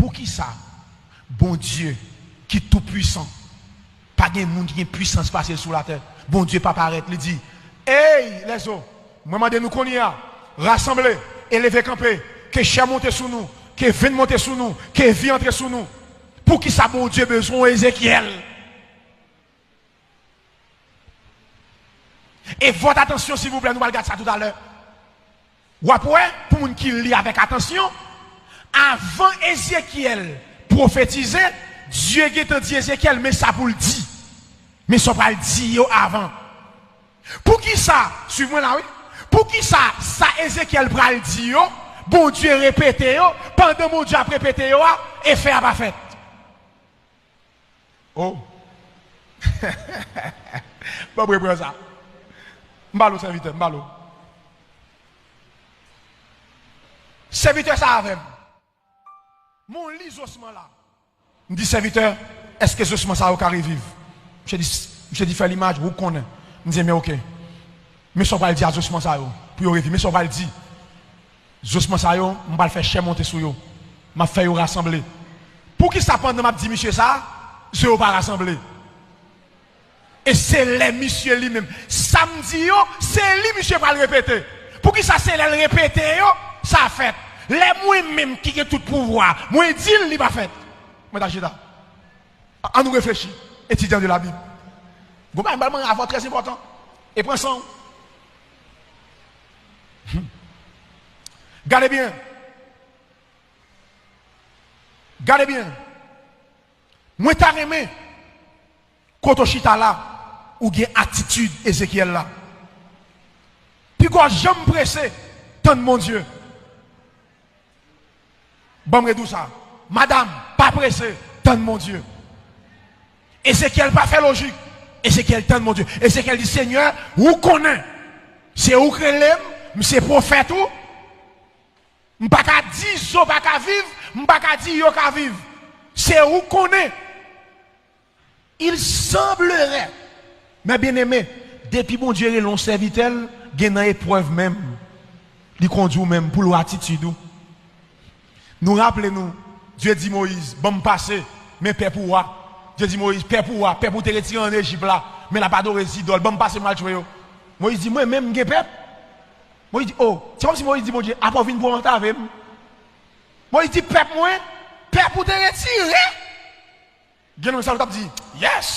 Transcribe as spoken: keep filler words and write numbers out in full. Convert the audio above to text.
Poukisa Bondye ki tou pwisan, pa gen moun ki gen pwisans pase l sou latè, Bondye pa parèt, li di, ey, lèzo, mwen mande nou kounye a, rasanble e leve kanpe, ke chè monte sou nou, ke venn monte sou nou, ke vi antre sou nou. Poukisa Bondye bezwen yon Ezekyèl? E vòt atansyon, silvouplè, nou pral gad sa toutalè. W ap wè, pou moun ki li avèk atansyon, avan Ezekyèl pwofetize, Dye gentan di Ezekyèl, men sa pou l di. Men sa w pral di yo avan. Poukisa, swiv mwen la, wi. Poukisa sa Ezekyèl pral di yo, Bondye repete yo, pandan Bondye ap repete yo a, efè a pa fèt? Oh. Bon, mwen pran sa. M ba l ou, sèvitè, m ba l ou. Sèvitè sa avè m. Mwen li zosman la. M di, sèvitè, èske zosman sa yo ka reviv? Misye di, misye di, fè limaj, ou konnen. M di, men oke. Men sa w pral di a zosman sa yo, pou yo reviv. Men sa w pral di. Zosman sa yo, m pral fè chè monte sou yo. M ap fè yo rasanble. Poukisa pandan m ap di misye sa, zo yo pa rasanble? E se lè misye li menm, sa m di yo, se li misye pral repete. Poukisa se lè l repete yo, sa fèt? Lè mwen menm ki gen tout pouvwa, mwen di l, li pa fèt. Mwen ta chita. An nou reflechi, etidyan de la Bib. Gon bagay m pral mande avè w trè enpòtan. E pran san w. Hmm. Gade byen. Gade byen. Mwen ta renmen, kote w chita la, ou gen atitid Ezekyèl la. Piga w janm prese, tann Bondye. Ban m redi w sa. Madanm, pa prese, tann Bondye. Ezekyèl pa fè lojik. Ezekyèl tann Bondye. Ezekyèl di, Senyè, ou konnen. Se ou k rele m, m se pwofèt ou. M pa ka di zo pa ka viv, m pa ka di yo ka viv. Se ou k konnen. Il semblerait, mes bien-aimés, depi Bondye rele yon sèvitè l, gen nan eprèv menm, li kondi w menm pou l wè atitid ou. Nou raple nou, Dye di Moyiz, ban m pase, men pèp ou a. Dye di Moyiz, pèp ou a, pèp ou te retire ann Ejip la, men l ap adore zidòl, ban m pase m al tchwe yo. Moyiz di, mwen menm m gen pèp? Moyiz di, o, se kòmsi Moyiz di Bondye, apa w vin pou w antave m? Moyiz di, pèp mwen, pèp ou te retire? Gen lòt sa yo t ap di, yes!